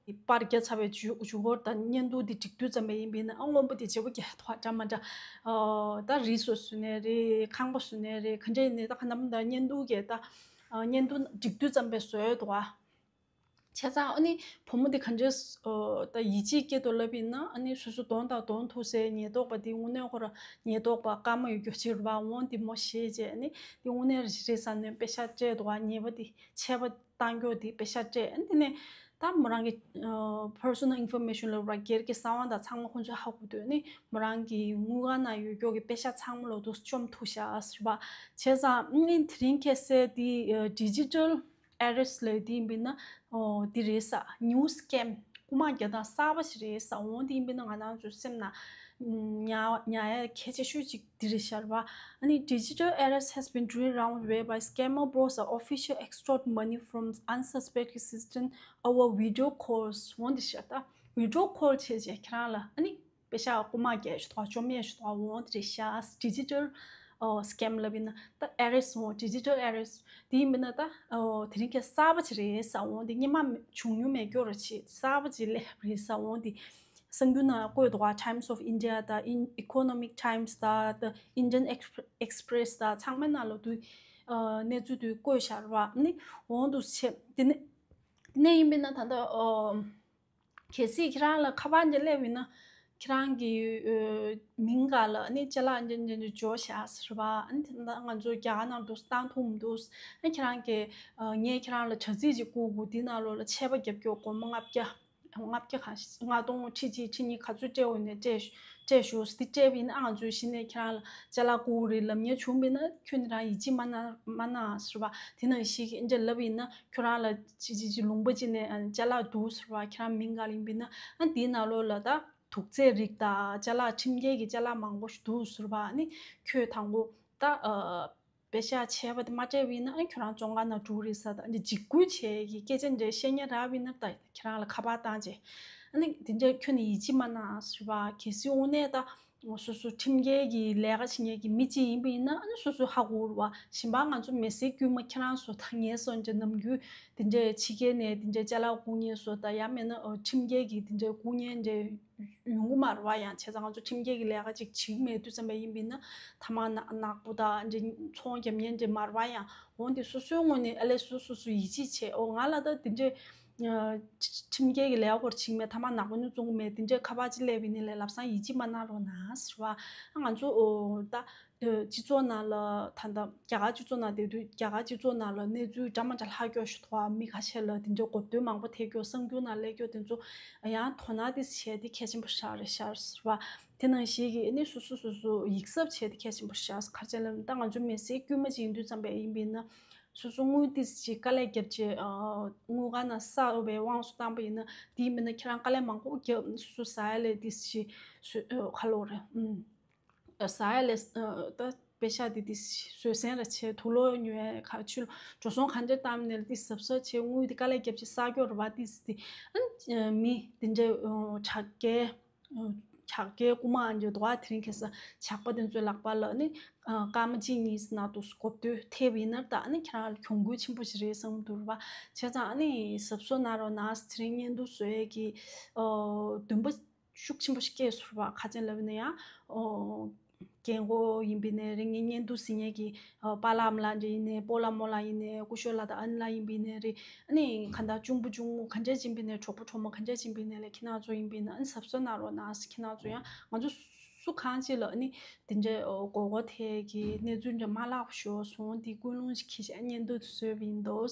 པར་རྒྱག་ཚར་བའི་མཇུག་མཇུག་སྐོར་དང་བརྙན་ཐུང་འདི་སྒྲིག་དུས་ཙམ་པ་ཡིན་པས་ན་ཨ་སྔོན་པོ་དེ་བརྗེ་པོ་རྒྱག་འདུག་བ། འདྲ་མ་འདྲ་ཨ་ད་རི་བཟོ་བཟོས་ནའི་རེད། ཁང་པ་བཟོས་ནའི་རེད། ག་འདྲ་ཡིན་ནའི་ད་ག་འདྲ་མ་འདྲ་བརྙན་ཐུང་གི་ད་བརྙན་ཐུང་སྒྲིག་དུས་ཙམ་པས་བཟོས་འདུག་བ། བྱས་ཙང་ཨ་ནི་བུ་མོ་འདི་ག་འདྲས་ཨོ་ད་ཡིད་ཆེས་སྐྱེ་འདུག་ལབ་ཡིན་ན་ཨ་ནི་སོ་སོ་གདོང་དང་གདོང་ཐུག་སའི་ཉེན་རྟོག་པ་འདི་དངོས་གནས་ཁོ་ར་ཉེན་རྟོག་པ་སྐར་མ་ཡོད་རྒྱུ་ཅིག་རེད་བ། འོང་འདི་མོ་ཞེས་བྱས་ཨ་ནི་འདི་དངོས་གནས་རེད་བསམ་ནས་པེ་ཤག་སྤྲད་འདུག་བ། ཉེས་པ་འདི་ཆད་པ་བཏང་རྒྱུ་འདི་པེ་ཤག་སྤྲད། ཨ་ནི་དེ་ནས་ད་མོ་རང་གི་ཨ་personal information ལབ་ར་སྒེར་གྱི་གསང་བ་དང་ཚང་མ་ཁོ་ཚོས་ཧ་གོ་དུས་ཨ་ནི་མོ་རང་གི་དངུལ་ཁང་ནང་ཡོད་རྒྱུ་གི་པེ་ཤག་ཚང་མ་ལོ་འདུག་བཅོམ་ཐུབ་ཤག་ཟེར་བ། བྱས་ཙང་ཨ་ནི་དེ་རིང་ཁ་སང་འདི་ཨ་digital arrest ལབ་དེ་ཡིན་པས་ན། ཨོ་དེ་རེད་ས། new scam རྐུ་མ་རྒྱག་སྟངས་གསར་པ་ཞིག་རེད་ས། འོང་དེ་ཡིན་པས་ན་ང་རང་ཚོའི་སེམས་ནང་ཉར་ཉར་ཡ་གལ་ཆེ་ཤོས་ཅིག་དེ་རེད་ཤག་རེད་བ། ཨ་ནི་digital arrest has been driven around whereby scammer borrows a official extort money from unsuspecting citizen over video calls འོང་དེ་ཤག་ད། video call བྱས་བྱས་ཁྱེད་རང་ལ་ཨ་ནི། པེ་ཤག་རྐུ་མ་རྒྱག་ཤོག་དང་བཅོམ་ཡས་ཤོག་དང་འོང་དེ་རེད་ཤག་ཌི་ཇི་ཊལ་སི་ཀེམ་ལབ་ཡིན་ན་ད་ཨེ་རེ་སི་འོང་ཌི་ཇི་ཊལ་ཨེ་རེ་སི་དེ་ཡིན་པ་ན་ད་དེ་རིང་ཁ་གསར་པ་ཅིག་རེད་ས་འོང་དེ་སྔོན་མ་བྱུང་མྱོང་མེད་སྐྱོ་ར་ཆེ་གསར་པ་ཅིག་སླེབས་རེད་ས་འོང་དེ་གསར་འགྱུར་ནང་བཀོད་འདུག་ག Times of India དང་Economic Times དང་The Indian Express དང་ཚང་མའི་ནང་ལ་དུ་གནས་ཚུལ་དུ་བཀོད་བཞག་ར་བ་ནི་འོང་དུ་ཆེ་དེ་ནི་དེ་ནས་ཡིན་པ་ན་ད་ལྟ། གལ་སྲིད་ཁྱེད་རང་ལ་ཁ་པར་འདི་སླེབས་ཡིན་ན། ཁྱེད་རང་གི་མིང་ག་ལ་ནི་ཅ་ལག་འདི་འདི་འདི་འབྱོར་བཞག་ཟེར་བ། ཨ་ནི་དེ་འདྲ་ང་ཚོ་རྒྱ་གར་ནང་དུ་བཏང་ཐུབ་མི་འདུག་ཨ་ཁྱེད་རང་གི་ངས་ཁྱེད་རང་ལ་དྲ་ཚིགས་ཅིག་བསྐུར་དགོས་འདི་ནང་ལོགས་ལ་ཆད་པ་རྒྱབ་སྐྱོར་སྒོར་མོ་ལྔ་བརྒྱ། ལྔ་བརྒྱ་ག་ལྔ་སྟོང་ཁྲི་གཅིག་ཁྲི་གཉིས་ག་ཚོད་སྤྲད་འོས་ནས་སྤྲད་སྤྲད་ཞུ་སྟེ་སྤྲད་པ་ཡིན་ན་ཨ་ང་ཚོས་གཞི་ནས་ཁྱེད་རང་ལ་ཅ་ལག་བསྐུར་རེད་ལབ་མཁན་བྱུང་བ་ཡིན་ན་ཁྱོད་ནི་རང་ཡིད་ཆེས་མ་གནང་མ་གནང་ཟེར་བ་དེ་ནང་བཞིན་གྱི་འདྲ་ལབ་ཡིན་ན་ཁྱོད་རང་ལ་ཅི་ཅི་ཅི་ལུང་པ་ཅི་ནས་ཅ་ལག་འདུག་ཟེར་བ་ཁྱེད་རང་མིང་ག་ལ་ཡིན་པ་ཡིན་ན་ཨ་དེའི་ནང་ལོགས་ལ་ད་དུག་རྫས་རིགས་དང་ཅ་ལག་ཁྲིམས་འགལ་གྱི་ཅ་ལག་མང་པོ་ཞིག་འདུག་ཟེར་བ་ནི་ཁྱོད་དང་པོ་ད། པེ་ཤག་ཆད་པ་དེ་མ་སྤྲད་པ་ཡིན་ན་ཨ་ཁྱོད་རང་བཙོན་ཁང་ནང་འགྲོ་གི་རེད་ས་དང་འཇིགས་སྐུལ་བྱེད་ཀྱི་སྐད་ཆ་འདྲ་བཤད་མཁན་རག་པ་ཡིན་ན་ད་ཁྱེད་རང་ལ་ཁ་པར་བཏང་རྗེས་ཨ་ནི་དེ་འདྲ་ཁྱོད་ནི་ཡིད་ཆེས་མ་གནང་ཟེར་བ་གལ་སྲིད་དངོས་གནས་ད་སོ་སོ་ཁྲིམས་འགལ་གྱི་ལས་ཀ་བྱེད་མཁན་གྱི་མི་གཅིག་ཡིན་པ་ཡིན་ན་ཨ་ནི་སོ་སོ་ཧ་གོ་རུ་བ་གཞན་པ་ང་ཚོ་མི་སེར་དཀྱུས་མ་ཁྱེད་རང་ཚོ་ད་ངས་སོ་འདྲ་ནམ་རྒྱུན་དེ་འདྲ་ཕྱི་རྒྱལ་ནས་དེ་འདྲ་ཅ་ལག་བསྐུར་མཁན་ཚོ་ད་ཡང་མིན་ན་ཁྲིམས་འགལ་གྱི་དེ་འདྲ་བསྐུར་མཁན་འདྲ། ཡོང་གི་མ་རེད་བ། ཡང་བྱས་ཙང་ང་ཚོ་ཁྲིམས་འགལ་གྱི་ལས་ཀ་ཅིག་བྱེད་ཀྱི་མེད་དུས་ཙམ་པ་ཡིན་པས་ན་ཐ་མག་ནག་ནག་པོ་དང་འདྲ་ཚོང་རྒྱབ་མཁན་འདྲ་མ་རེད་བ། ཡང་འོན་ཏེ་སོ་སོའི་ངོས་ནས་ཨ་ལས་སོ་སོ་སོ་ཡིད་ཆེས་བྱས་ཨོ་ང་ལ་ད་དེ་འདྲའི་ཁྲིམས་འགལ་གྱི་ལས་ཀ་སྐོར་བྱེད་ཀྱི་མེད། ཐ་མག་ནག་པོ་ནི་བཙོང་གི་མེད། དེ་འདྲའི་ཁ་པར་ཅིག་སླེབས་པ་ཡིན་ནའི་ལས་ལབ་སང་ཡིད་ཆེས་མ་གནང་རོགས་གནང་ཟེར་བ། ང་ཚོ་ཨོ་ད། སྤྱི་ཚོགས་ནང་ལ་ད་ལྟ་རྒྱ་གར་སྤྱི་ཚོགས་ནང་བསྡད་དུས་རྒྱ་གར་སྤྱི་ཚོགས་ནང་ལ་གནས་ཚུལ་འདྲ་མ་འདྲ་ལྷག་སྐྱོ་ཞིག་འདུག་བ། མི་ཁ་ཤས་ལ་དེ་འདྲའི་གོ་བསྡུར་མང་པོ་ཐེབས་སྐྱོ་གསར་འགྱུར་ནང་སླེབས་སྐྱོ་དེ་ཚོ་ཡང་དོ་སྣང་དེ་བྱས་ཏེ་གལ་ཆེན་པོ་ཞིག་རེད་ཤག་ཟེར་བ། དེ་ནང་བཞིན་གྱི་ཨ་ནི་སོ་སོ་སོ་སོ་ཡིག་གཟབ་བྱས་ཏེ་གལ་ཆེན་པོ་ཞིག་ག་རེ་བྱས་ལབ་ན་ད་ང་ཚོ་མི་སེར་དཀྱུས་མ་ཅིག་ཡིན་དུས་ཙམ་པ་ཡིན་པས་ན་སོ་སོ་དངུལ་ཏིས་ཅིག་དཀའ་ལས་བརྒྱབ་བྱས་དངུལ་ཁང་ནང་བསགས་པའི་དབང་དུ་བཏང་པ་ཡིན་ན་དེ་ཡིན་པས་ན་ཁྱེད་རང་དཀའ་ལས་མང་པོ་བརྒྱབ་སོ་སོ་ཟ་ཡ་ལས་ཏིས་ཅིག་ག་ལོ་རེད། ཟ་ཡ་ལས་ད་པེ་ཤག་དེ་དེ་བཟོད་བསྲན་ར་བྱས་དུག་ལོག་ཉོ་ཡ་ག་ཆུ་འགྲོ་སོང་ག་འདྲ་བཏང་ནས་དེ་གཟབ་གཟབ་བྱས་དངུལ་དེ་དཀའ་ལས་བརྒྱབ་བྱས་བསགས་རྒྱུ་ར་བ་དེ་དེ་ཨ་མི་དེ་འདྲ་དྲག་སྐྱེད་དྲག་སྐྱེད་རྐུ་མ་འདྲ་འདུག་ཨ། དེ་རིང་ཁ་སང་ཇག་པ་དེ་ཚོའི་ལག་པ་ལ་ནི་སྐར་མ་གཅིག་གཉིས་ནང་དུ་གོ་བསྡུར་ཐེབས་ཡིན་ན་ད་ནི་ཁྱེད་རང་ལ་གྱོང་གུད་ཆེན་པོ་ཞིག་རེད་བསམ་འདུག་ར་བ། བྱས་ཙང་ཨ་ནི་གཟབ་གཟབ་གནང་རོགས་གནང་། དེ་རིང་བརྙན་ཐུང་བཟོ་ཡས་ཀྱི་འདུན་པ་ཤུགས་ཆེན་པོ་ཞིག་སྐྱེས་སོང་བ། ག་ཅན་ལབ་ན་ཡང་། རྒན་གོག་ཡིན་པའི་ནས་རེད། ངའི་བརྙན་ཐུང་གཟིགས་མཁན་གྱི་པཱ་ལགས་ཨ་མ་ལགས་འདྲ་ཡིན་ནའི་སྤོ་ལགས་རྨོ་ལགས་ཡིན་ནའི་སྐུ་ཞབས་ལགས་དང་ཨ་ནེ་ལགས་ཡིན་པའི་ནས་རེད། ཨ་ནི་ག་འདྲ་གཅུང་པོ་གཅུང་མོ་ག་འདྲ་ཡིན་པའི་ནས་གྲོགས་པོ་གྲོགས་མོ་ག་འདྲ་ཡིན་པའི་ནས་ལས་ཁྱེད་རང་ཚོ་ཡིན་པའི་ནས་ཨ་ནི་གཟབ་གཟབ་གནང་རོགས་གནང་། ཁྱེད་རང་ཚོ་ཡང་ང་ཚོ་སུ་གང་ཅིག་ལ་ཨ་ནི་དེ་འདྲའི་མགོ་སྐོར་ཐེབས་ཀྱི་གནས་ཚུལ་འདྲ་མ་ལྷག་པ་ཞོག་སོང་དེ་ཀུན་སློང་ཞིག་གིས་བྱས་བརྙན་ཐུང་དེ་བཟོས་པ་ཡིན་འདུག་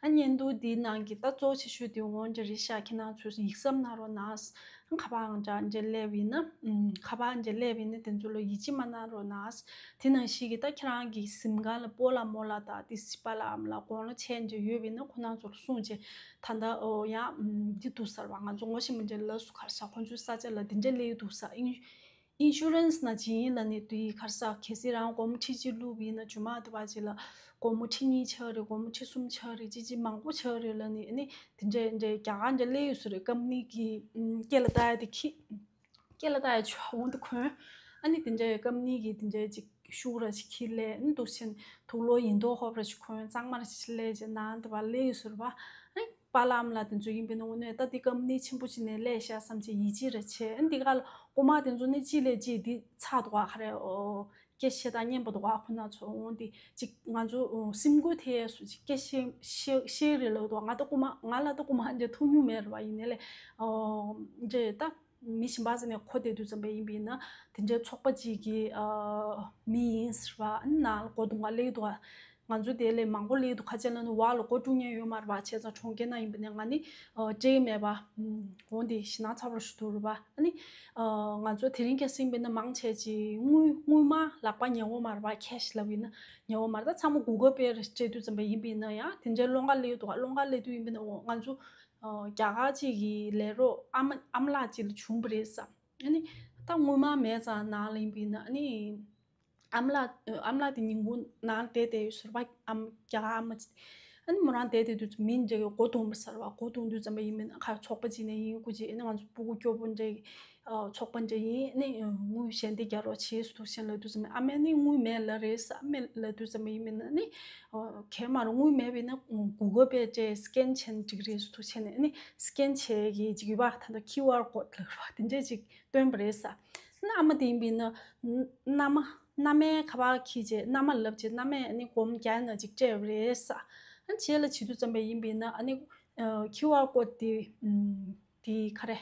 ཨ་བརྙན་ཐུང་དེའི་ནང་གི་ད་གཙོ་ཆེ་ཤོས་དེ་འོང་འདྲ་རེད་ཤག་ཁྱེད་རང་ཚོས་ཡིག་ཚབ་གནང་རོགས་གནང་། ཁ་པར་ཨང་གྲངས་འདྲ་སླེབས་ཡིན་ན། ཨུམ། ཁ་པར་འདྲ་སླེབས་ཡིན་ན་དེ་ཚོ་ལ་ཡིད་ཆེས་མ་གནང་རོགས་གནང་། དེ་ནང་བཞིན་གྱི་ད་ཁྱེད་རང་གི་གཟིམ་ཁང་ལ་སྤོ་ལགས་རྨོ་ལགས་དང་ཏི་སི་པཱ་ལགས་ཨ་མ་ལགས་དགུང་ལོ་ཆེ་འདྲ་ཡོད་པ་ཡིན་ན་ཁོ་རང་ཚོ་ལ་གསུངས་བྱས་ད་ལྟ་ཨོ་ཡང་ཨུམ། འདི་འདུག་ཟེར་བ། ང་ཚོ་ངོ་ཤེས་མི་འདྲ་ལ་སུ་ག་རེ་ཟ་ཁོ་ཚོའི་ས་ཆ་ལ་འདི་འདྲ་སླེབས་ཀྱི་འདུག་ཟེར། ཨིན་ཨིན་ཤུ་རན་སི་ནང་བྱེད་ཡིན་ལབ་ནས་དུས་ག་རེ་ཟ། གལ་སྲིད་རང་སྒོར་མོ་ཁྲི་གཅིག་བླུགས་པ་ཡིན་ན་ཇུ་མ་དུ་བ་ཅིག་ལ་སྒོར་མོ་ཁྲི་གཉིས་ཆགས་རེད། སྒོར་མོ་ཁྲི་གསུམ་ཆགས་རེད། ཅི་ཅི་མང་པོ་ཆགས་རེད་ལབ་ནས་ཨ་ནི་དེ་འདྲའི་འདྲའི་རྒྱ་གར་འདྲ་སླེབས་ཡོད་ས་རེད། ཀམ་ནི་གི་ཨུམ། སྐེ་ལ་བཏགས་ཡ་དེ་ཁྱི། སྐེ་ལ་བཏགས་ཡ་ཆུ་འོང་དུ་གོན། ཨ་ནི་དེ་འདྲའི་ཀམ་ནི་གི་དེ་འདྲའི་ཅིག་ཤུགས་ར་ཅིག་ཁྱི་ལས་ཨ་ནི་འདུག་ཕྱིན་དུག་ལོག་ཡིན་མདོག་ཧོབ་ར་ཅིག་གོན། གཙང་མ་ར་ཅིག་ལས་ཅིག་ནང་དུ་བ་སླེབས་ཡོད་ས་རེད་བ། ཨ་ནི་པཱ་ལགས་ཨ་མ་ལགས་དེ་ཚོ་ཡིན་པའི་ནང་ནས་ད་འདི་ཀམ་ནི་ཆེན་པོ་ཅིག་ནས་སླེབས་ཤག་བསམ་བྱས་ཡིད་ཆེས་ར་བྱས། ཨ་ནི་འདི་ག་ལ་རྐུ་མ་དེ་ཚོ་ནི་གཅིག་ལས་གཅིག་འདི་ཚ་འདུག་ག་ག་རེ་ཨོ། སྐད་ཆ་དང་སྙན་པོ་འདུག་ག་ཁོ་ན་ཚོ་འོང་དེ་ཅིག་ང་ཚོ་སེམས་འགུལ་ཐེབས་སུ་ཅིག་སྐད་ཆ་བཤད་བཤད་རེད་ལབ་འདུག་ང་ད་རྐུ་མ་ང་ལ་ད་རྐུ་མ་འདྲ་ཐུག་མྱོང་མེད་རེད་བ། ཡིན་ནའི་ལས་འདྲ་ད་མི་གཞན་པ་ཟེར་ནས་གོ་བསྡད་དུས་ཙམ་པ་ཡིན་པས་ན་དེ་འདྲའི་ཚོགས་པ་ཅིག་གི་མི་ཡིན་ཟེར་བ། ཨ་ནི་ནང་ལ་སྒོ་རྡུང་ག་སླེབས་འདུག་ག་ང་ཚོ་དེ་ལས་མང་པོ་སླེབས་འདུག་ཁ་ཆེ་ལ་ནི་བ་ལ་སྒོ་དཀྲུག་མཁན་ཡོད་མ་རེད་བ། བྱས་ཙང་གྲོང་ཁྱེར་ན་ཡིན་པ་ནས་ང་ནི་སྤྲད་ཀྱི་མེད་པ། འོང་དེ་ཞེད་སྣང་ཚ་པོ་ཞིག་འདུག་རེད་བ། ཨ་ནི་ང་ཚོ་དེ་རིང་ཁ་སང་ཡིན་པ་ན་མང་ཆེ་ཅིག་དངུལ་དངུལ་མ་ལག་པ་ཉེ་བོ་མ་རེད་བ། ཁེ་ཤི་ལབ་ཡིན་ན་ཉེ་བོ་མ་རེད། ད་ཚང་མ་གུ་གལ་པེ་རེ་སྤྲད་དུས་ཙམ་པ་ཡིན་པ་ཡིན་ན་ཡང་དེ་འདྲའི་སློང་ག་སླེབས་འདུག་སློང་ག་སླེབས་དུས་ཡིན་པ་ན་འོ་ང་ཚོ་རྒྱ་གར་ཅིག་གི་ལས་རོགས་ཨ་མ་ཨ་མ་ལགས་ཅིག་ལ་བྱུང་བ་རེད་བསམ། ཨ་ནི་ད་དངུལ་མ་མེད་ཙང་ནང་ལ་ཡིན་པ་ཡིན་ན་ཨ་ནི། ཨ་མ་ལགས་ཨ་མ་ལགས་དེ་ཉིན་གུང་ནང་བསྡད་བསྡད་ཡོད་ཟེར་བ། ཨ་མ་རྒྱ་གར་ཨ་མ་ཅིག་ཨ་ནི་མོ་རང་བསྡད་བསྡད་དུས་མི་འདྲ་གི་སྒོ་རྡུང་བ་ཟེར་བ། སྒོ་རྡུང་དུས་ཙམ་པ་ཡིན་མིན་ཁ་ཚོགས་པ་ཅིག་ནས་ཡིན་སྐུ་ཅིག་ཨ་ནི་ང་ཚོ་སྤུ་གུ་སྐྱོ་པོ་འདྲ་གི་ ཚོགས་པ་འདྲ་ཡིན། ཨ་ནི་དངུལ་ཞལ་འདེབས་རྒྱག་རོགས་བྱེད་ཟེར་དུས་ཆེན་ལབ་དུས་ཙམ་པ་ཨ་མས་ནི་དངུལ་མེད་ལབ་རེད་ཟེར། ཨ་མས་ལབ་དུས་ཙམ་པ་ཡིན་མིན་ན་ནི་གལ་མ་རུ་དངུལ་མེད་པ་ཡིན་ན་གུ་གུ་པེ་ཅེ་སི་ཀེན་བྱས་ན་འགྲིག་རེད་ཟེར་དུས་ཆེན་ནས་ཨ་ནི་སི་ཀེན་བྱས་ཀྱི་ཅིག་ཡོད་པ། ད་ལྟ་ཁིའུ་ཨར་ཀོ་ཌི་ལབ་པ་དེ་འདྲས་ཅིག་སྟོན་པ་རེད་ཟེར། ཨ་ནི་ཨ་མ་དེ་ཡིན་པ་ཡིན་ན་མནའ་མ་མནའ་མའི་ཁ་པར་འཁྱེར་བྱས་མནའ་མ་ལབ་བྱས་མནའ་མས་ཨ་ནི་སྒོར་མོ་བརྒྱ་ན་ཅིག་སྤྲད་པ་རེད་ཟེར། ཨ་ནི་རྗེས་ལ་བྱེད་དུས་ཙམ་པ་ཡིན་པ་ཡིན་ན་ཨ་ནི་ཁིའུ་ཨར་ཀོ་ཌི་དེ་དེ་ག་རེ།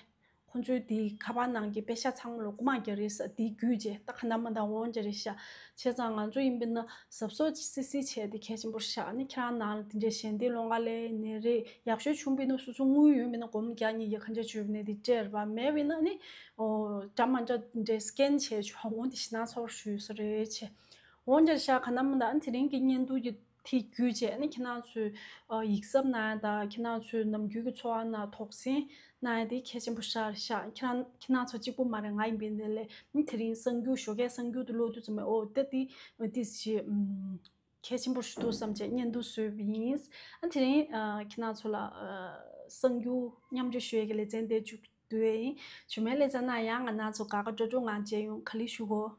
ཁོང་ཚོའི་དེའི་ཁ་པར་ནང་གི་པེ་ཤ་ཚང་མ་ལ་རྐུ་མ་རྒྱག་རེད་ཟེར། དེ་བརྒྱུད་བྱས་ད་ག་ན་མ་ད་འོང་རྒྱུ་རེད་ཤག་བྱས་ཙང་ང་ཚོ་ཡིན་པ་ན་གཟབ་གཟབ་ཅིག་སི་སི་བྱས་དེ་གལ་ཆེན་པོ་ཤག་ཨ་ནི་ཁྱེད་རང་ནང་ལ་དེ་འདྲའི་ཞལ་འདེབས་སློང་ག་ལས་ནས་རེད། ཡག་ཤོས་བྱུང་པ་ཡིན་ན་སོ་སོ་དངུལ་ཡོད་པ་ཡིན་ན་སྒོར་མོ་བརྒྱ་ཉིས་བརྒྱ་ག་འདྲ་བྱུང་པ་ཡིན་ན་དེ་སྤྲད་རེད་པ། མེད་པ་ཡིན་ན་ཨ་ནི་འོ་འདྲ་མ་འདྲ་འདྲའི་སི་ཀེན་བྱས་ཆོག་འོང་དེ་ཞེ་དྲག་ཚོར་ཞུས་ས་རེད་བྱས། འོང་རྒྱུ་རེད་ཤག་ག་ན་མ་ད་ཨ་ནི་དེ་རིང་གི་བརྙན་ཐུང་གི་དེ་བརྒྱུད་བྱས་ནི་ཁྱེད་རང་ཚོས་ཡིག་ཚབ་གནང་ཡ་དང་ཁྱེད་རང་ཚོའི་ནམ་རྒྱུན་གྱི་འཚོ་བ་ནང་དོགས་ཟོན་གནང་ཡ་དེ་གལ་ཆེན་པོ་ཤར་ཤག་ཁྱེད་རང་ཁྱེད་རང་ཚོ་གཅིག་པུ་མ་རེད། ང་ཡིན་པའི་ནས་ལས་ནི་དེ་རིང་གསར་འགྱུར་ཞོགས་ཀས་གསར་འགྱུར་དུ་ཀློག་དུས་ཙམ་པས་ཨོ་ད་དེ་དེ་ཞེས་གལ་ཆེན་པོ་ཞིག་འདུག་བསམ་བྱས་བརྙན་ཐུང་བཟོས་པ་ཡིན། ཨ་དེ་རིང་ཁྱེད་རང་ཚོ་ལ་གསར་འགྱུར་མཉམ་སྤྱོད་ཞུ་ཡས་ཀྱི་ལེ་ཚན་དེ་མཇུག་བསྡུ་ཡས་ཡིན། ཞུ་མེད་ལེ་ཚན་ན་ཡང་ང་རང་ཚོ་དགའ་དགའ་སྤྲོ་སྤྲོ་ངང་མཇལ་ཡོང་། ག་ལེ་ཞུ་གོ།